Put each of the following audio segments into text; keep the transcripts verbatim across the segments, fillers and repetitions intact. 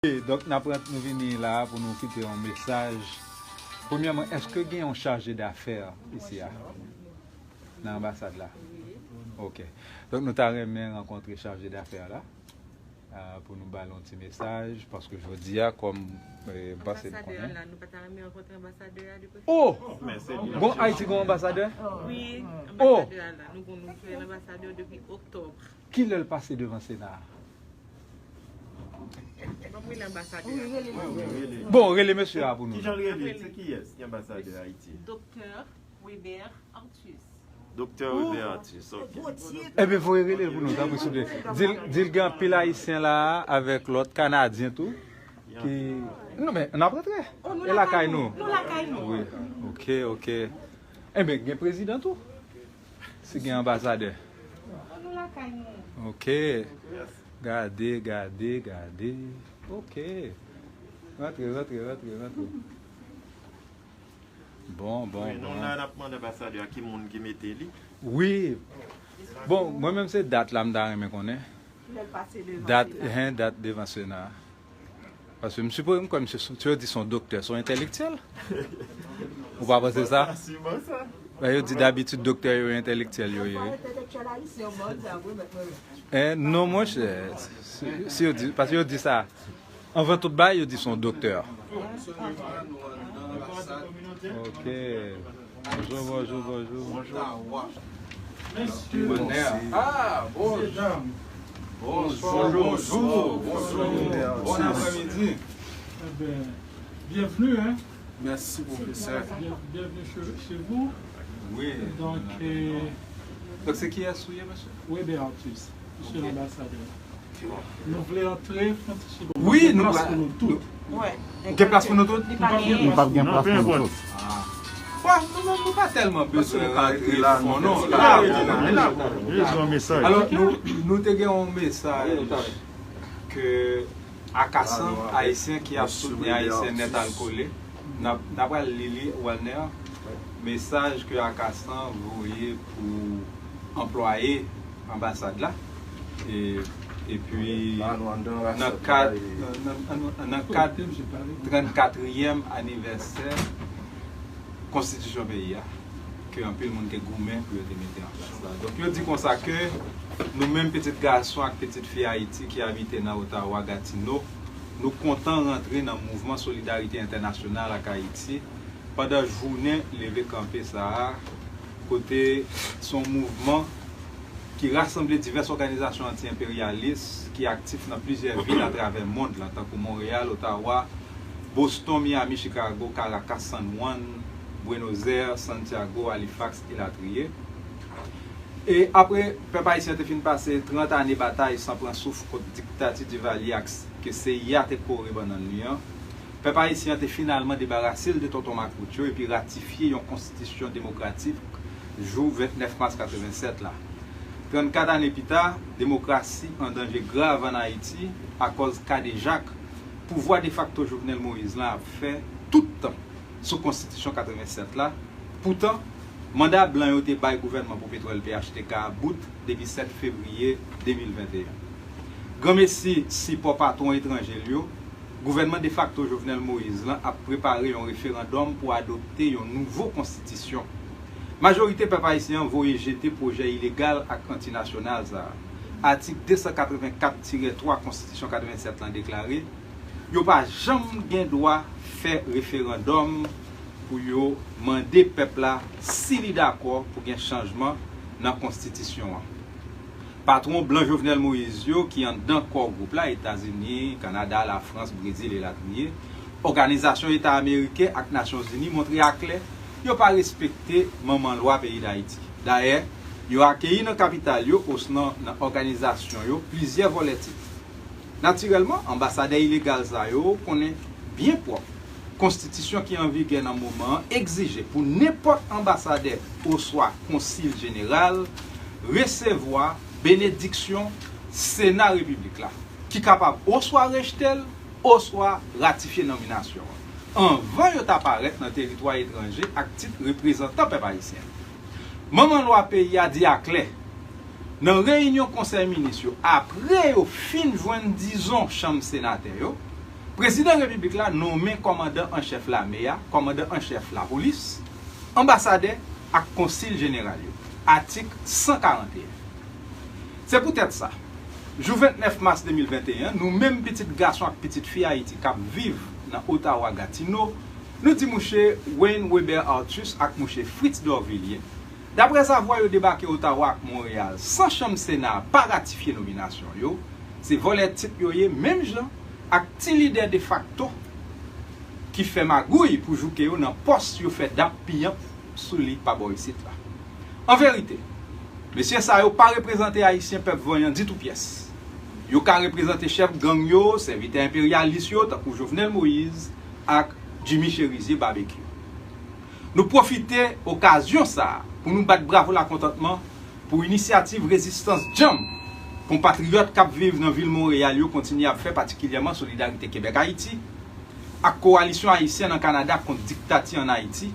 Ok, donk n ap rant, nou vini la pou nou kite yon mesaj. Premyèman, èske gen yon chaje dafè isi a? Nan anbasad la? Ok. Donk nou ta renmen rankontre chaje dafè la, ah, pou nou ba l yon ti mesaj, paske jodi a, kòm, eh, m panse n konnen. Anbasadè a la, nou pa ta renmen rankontre anbasadè a de Oh! Gon Ayiti gon anbasadè? Wi, anbasadè a la, nou gon nouvèl anbasadè depi oktòb. Kilè l pase devan Sena a? Bon, rele anbasadè a. Bon, rele mesye a pou nou. Kijan l rele? Se kiyès ki anbasadè Ayiti? Doktè Weber Arthus. Doktè Weber Arthus, ok. Ebyen, voye rele l pou nou, tanpri, souple. Di l, di l gen anpil Ayisyen la, avèk lòt Kanadyen tou, ki, non, men, n ap rantre. E lakay nou. Nou lakay nou. Wi, ok, ok. Ebyen, gen prezidan tou. Si gen anbasadè. An nou lakay nou. Ok. Gade, gade, gade. Ok. Rantre, rantre, rantre, rantre. Bon, bon, bon. Wi, nou la n ap mande anbasadè a ki moun ki mete li. Wi. Bon, mwen menm se dat la m ta renmen konnen. Dat, hen, dat devan Sena. Paske m sipoze, m kwè misye, si yo di se yon doktè, se yon entèlektyèl. Ou pa panse sa? Lè yo di dabitid doktè yo entèlektyèl yo ye. Eh, non, monchè. Si, si yo di, paske yo di sa. Anvan tout bagay, yo di se yon doktè. Ok. Bonjou, bonjou, bonjou. Bonjou. Ah, bonjou. Bonjou, bonjou, bonjou. Bon aprèmidi. Ebyen, byenvni, hein. Mèsi, pwofesè. Byen, byenvni chez, chez vous. Wi. Donk, euh, donk, se kiyès ou ye, mesye? Weber Arthus, mesye lanbasadè. Nou vle antre, fè yon ti chita. Wi, nou gen plas pou nou tout. Wi. Gen plas pou nou tout? Nou p ap gen plas pou nou tout. Bon, nou menm, nou pa tèlman bezwen rantre fon, non. Alò, nou, nou te gen yon mesaj ke Akasan, Ayisyen ki ap soutni Ayisyen nèt al kole. N ap, n ap pral li li, Walner, mesaj ke Akasan voye pou anplwaye anbasad la. E, epi, nan kad, nan, nan, nan, nan kad trannkatriyèm anivèsè konstitisyon peyi a, ke anpil moun te goumen pou yo te mete an plas la. Donk, yo di konsa ke nou menm pitit gason ak pitit fi Ayiti ki abite nan Ottawa, Gatineau, nou kontan rantre nan mouvman solidarite entènasyonal ak Ayiti pandan jounen leve kanpe sa a, kote se yon mouvman ki rasanble divès òganizasyon anti-enperyalis ki aktif nan plizyè vil atravè mond lan, tankou Monreyal, Ottawa, Boston, Miami, Chicago, Caracas, San Juan, Buenos Aires, Santiago, Halifax, elatriye. E apre, pèp ayisyen te fin pase trant ane batay san pran souf kont diktati Divalye ak s-, ke C I A te kore ban nann li an, pèp ayisyen an te finalman debarase l de tonton makout yo epi ratifye yon konstitisyon demokratik jou vennèf mas katrevensèt la. Trannkat ane pita, demokrasi an danje grav ann Ayiti akòz kadejak pouvwa defakto Jovenel Moïse lan ap fè tout tan sou konstitisyon katrevensèt la. Poutan, manda blan yo te bay gouvènman pou petwòl P H T K a bout depi sèt fevriye de mil venteyen. Granmesi sipò patwon etranje l yo, gouvènman defakto Jovenel Moïse lan ap prepare yon referandòm pou adopte yon nouvo konstitisyon. Majorite pèp ayisyen an voye jete pwojè ilegal ak antinasyonal sa a. Atik de san katrevenkat tirè twa Konstitisyon katrevensèt lan deklare, yo pa janm gen dwa fè referandòm pou yo mande pèp la si li dakò pou gen chanjman nan konstitisyon an. Patwon blan Jovenel Moïse yo ki anndan kò gwoup la, Etazini, Kanada, Lafrans, Brezil, elatriye, Òganizasyon Eta Ameriken ak Nasyonzini montre aklè yo pa respekte manman lwa peyi Dayiti. Dayè, yo akeyi nan kapital yo osnon nan òganizasyon yo plizyè vòlè tit. Natirèlman, anbasadè ilegal sa yo konnen byen pwòp konstitisyon ki an vigè nan moman an egzije pou nenpòt anbasadè oswa konsil jeneral resevwa benediksyon Sena Repiblik la, ki kapab oswa rejte l oswa ratifye nòminasyon an anvan yo ta parèt nan teritwa etranje ak tit reprezantan pèp ayisyen. Manman lwa peyi a di aklè, nan reyinyon Konsèy Minis yo, apre yo fin jwenn dizon Chanm Senatè yo, Prezidan Repiblik la nonmen kòmandan an chèf lame a, kòmandan an chèf lapolis, anbasadè ak konsil jeneral yo. Atik san karanteyen. Se poutèt sa, jou vennèf mas de mil venteyen, nou menm pitit gason ak pitit fi Ayiti k ap viv nan Ottawa, Gatineau, nou di mouche Wayne Weber Arthus ak mouche Fritz Dorvillier, daprèzavwa yo debake Ottawa ak Monreyal san chanm Sena a pa ratifye nominasyon yo, se vòlè tit yo ye, menm jan ak ti lidè defakto ki fè magouy pou jouke yo nan pòs yo fè dap piyanp sou li pa bò isit la. An verite, mesye sa yo pa reprezante Ayisyen pèp vanyan ditou pyès. Yo ka reprezante chèf gang yo, sèvitè enperyalis yo, tankou Jovenel Moïse ak Jimmy Chérizier Barbecue. Nou pwofite okazyon sa a pou nou bat bravo lakontantman pou inisyativ rezistans djanm konpatriyòt k ap viv nan vil Monreyal yo kontinye ap fè, patikilyèman Solidarite Kebèk Ayiti ak Kowalisyon Ayisyen nan Kanada kont diktati ann Ayiti.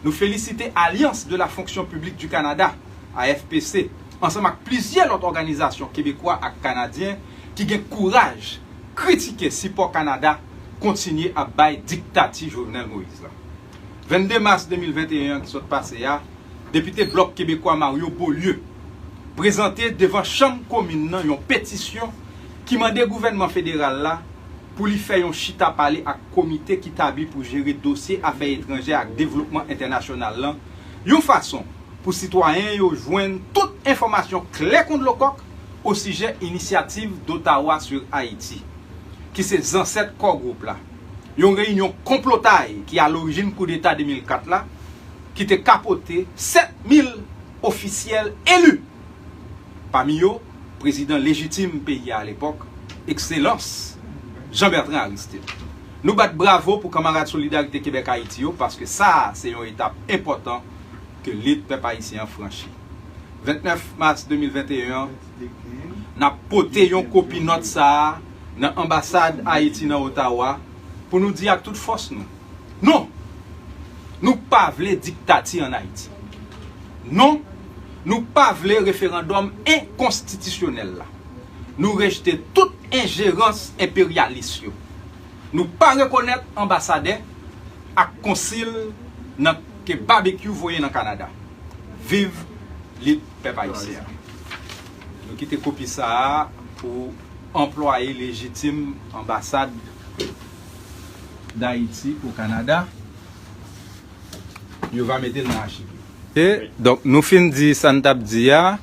Nou felisite Alliance de la Fonction Publique du Canada, A F P C, ansanm ak plizyè lòt òganizasyon kebekwa ak kanadyen ki gen kouraj kritike sipò Kanada kontinye ap bay diktati Jovenel Moïse la. Vennde mas de mil venteyen an ki sot pase a, depite Blòk Kebekwa Mario Beaulieu prezante devan Chanm Komin nan yon petisyon ki mande gouvènman federal la pou li fè yon chita pale ak komite ki tabli pou jere dosye afè etranjè ak devlopman entènasyonal lan, yon fason pou sitwayen yo jwenn tout enfòmasyon klè kon dlo kòk osijè Inisyativ d'Ottawa sur Haïti, ki se zansèt Core Group la, yon reyinyon konplotay ki alorijin koudeta de mil kat la, ki te kapote sèt mil ofisyèl eli, pami yo prezidan lejitim peyi a alepòk, Ekselans Jean Bertrand Aristide. Nou bat bravo pou kanmarad Solidarite Kebèk Ayiti yo, paske sa a se yon etap enpòtan ke lit pèp ayisyen an franchi. Vennèf mas de mil venteyen an, n ap pote yon kopi nòt sa a nan anbasad Ayiti nan Ottawa pou nou di ak tout fòs nou, non, nou pa vle diktati ann Ayiti. Non, nou pa vle referandòm enkonstitisyonèl la. Nou rejte tout enjerans enperyalis yo. Nou pa rekonèt anbasadè ak konsil nan ke Barbecue voye nan Kanada. Viv lit pèp ayisyen an. Nou kite kopi sa a pou anplwaye lejitim anbasad Dayiti o Kanada. Yo va mete l nan achiv yo. E, donk, nou fin di sa n t ap di a.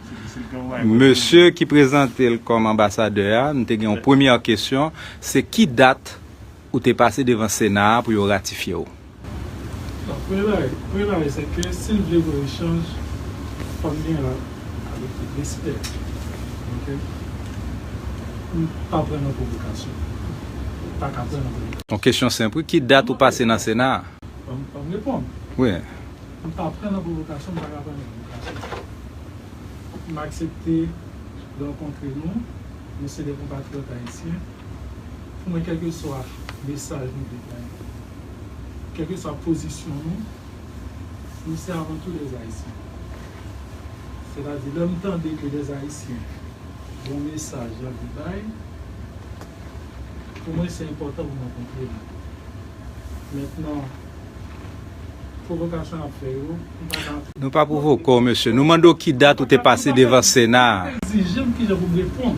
Mesye ki prezante l kòm anbasadè a, nou te gen yon premyè kesyon, se ki dat ou te pase devan Sena a pou yo ratifye w? Bon, premye bagay, premye bagay, se ke si l vle voye chanj, fò m gen a, avèk tout respè. Oke? M pa pran nan pwovokasyon. M pa ka pran nan pwovokasyon. Yon kesyon senp, wi. Ki dat ou pase nan Sena a? Ban m, ban m reponn. Wi. M pa pran nan pwovokasyon, m pa ka pran nan pwovokasyon. M aksepte rankontre nou, nou se de konpatriyòt ayisyen. Pou mwen, kèlkeswa mesaj nou vle bay, kèlkeswa pozisyon nou, nou se avan tou de Ayisyen. Sètadi, lè m tande ke de Ayisyen gen yon mesaj y ap vle bay, pou mwen, se enpòtan pou mwen konprann. Mentnan, pwovokasyon ap fè yo, m pa ka antre. Nou pa pwovoke w, mesye. Nou mande w ki dat ou te pase devan Sena a. Egzije m kijan pou m reponn.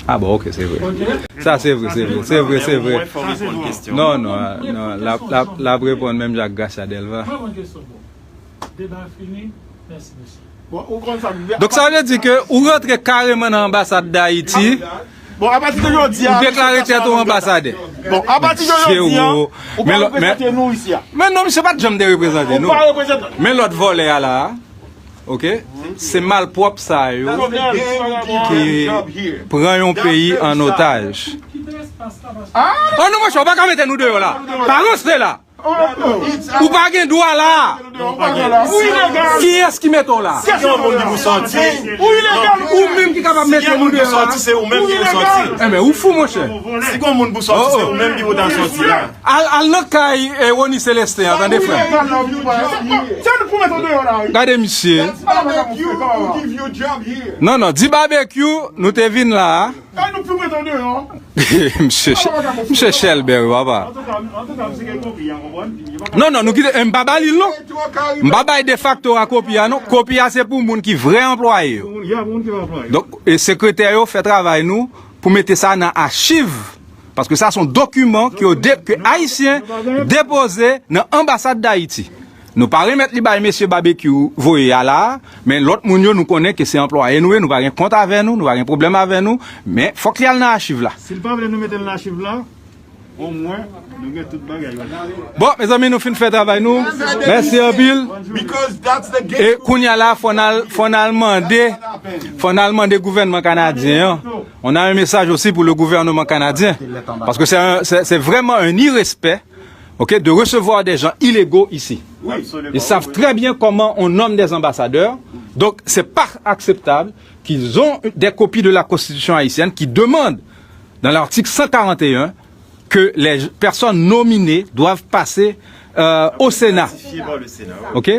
Ah bon, ok, se vre. Ok? Sa se vre, se vre, se vre, se vre. Mwen fè w reponn kesyon. Non, non, non, l ap, l ap, l ap reponn menm jan ak Gracia Delva. Mwen reponn kesyon, bon. Deba fini. Mèsi, mesye. Bon, ou konn sa m vle. Donk, sa vle di ke ou rantre kareman nan anbasad Dayiti. Bon, apati de jodi a, ou deklare tèt ou anbasadè. Bon, apati de jodi a, ou pa reprezante nou isi a. Men non, misye pa t janm te reprezante nou. Ou pa reprezante. Men lòt vòlè a la a, ok? Se malpwòp sa yo ki pran yon peyi an otaj. Ah non, monchè, ou pa ka mete nou deyò la. Pa ranse la. Ou pa gen dwa la. Ou ilegal. Kiyès ki mete w la? Si gen yon moun ki pou sòti. Ou ilegal. Ou menm ki kapab mete nou deyò la. Si gen yon moun pou sòti, se ou menm ki pou sòti. Enben, ou fou, monchè. Si gen yon moun pou sòti, se ou menm ki pou ta sòti la. Al, al nan kay, eh, Rony Célestin an, tande, frè. Ou ilegal la, ou pa. Se nou pou mete w deyò la, wi. Gade misye. That's Barbecue who give you job here. Non, non, di Barbecue, nou te vin la a. E nou pou mete w deyò. Msye Ch- Msye Chelbè, wi, papa. Non, non, nou kite, m pa ba li l non. M pa bay defakto a kopi a non. Kopi a se pou moun ki vrè anplwaye yo. Donk, e sekretè yo fè travay nou pou mete sa nan achiv. Paske sa se yon dokiman ke, yo de, ke Ayisyen depoze nan anbasad Dayiti. Nou pa remèt li bay mesye Babekyou voye a la, men lòt moun yo nou konnen ke se anplwaye nou ye, nou pa gen kont avè nou, nou pa gen pwoblèm avè nou, men fòk li al nan achiv la. Si l pa vle nou mete l nan achiv la, omwen, nou gen tout bagay yo. Bon, mezanmi, nou fin fè travay nou. Mèsi anpil. E kounye a la, fò n al, fò n al mande, fò n al mande gouvènman kanadyen an. On a un message aussi pour le gouvernement canadien. Parce que c'est un- c'est c'est vraiment un irrespect, ok, de recevoir des gens illégaux ici. Ils savent très bien comment on nomme des ambassadeurs. Donc, c'est pas acceptable qu'ils ont des copies de la Constitution haïtienne qui demandent, dans l'article cent quarante et un, que les personnes nominées doivent passer euh, au Sénat. Ratifié par le Sénat. Ok?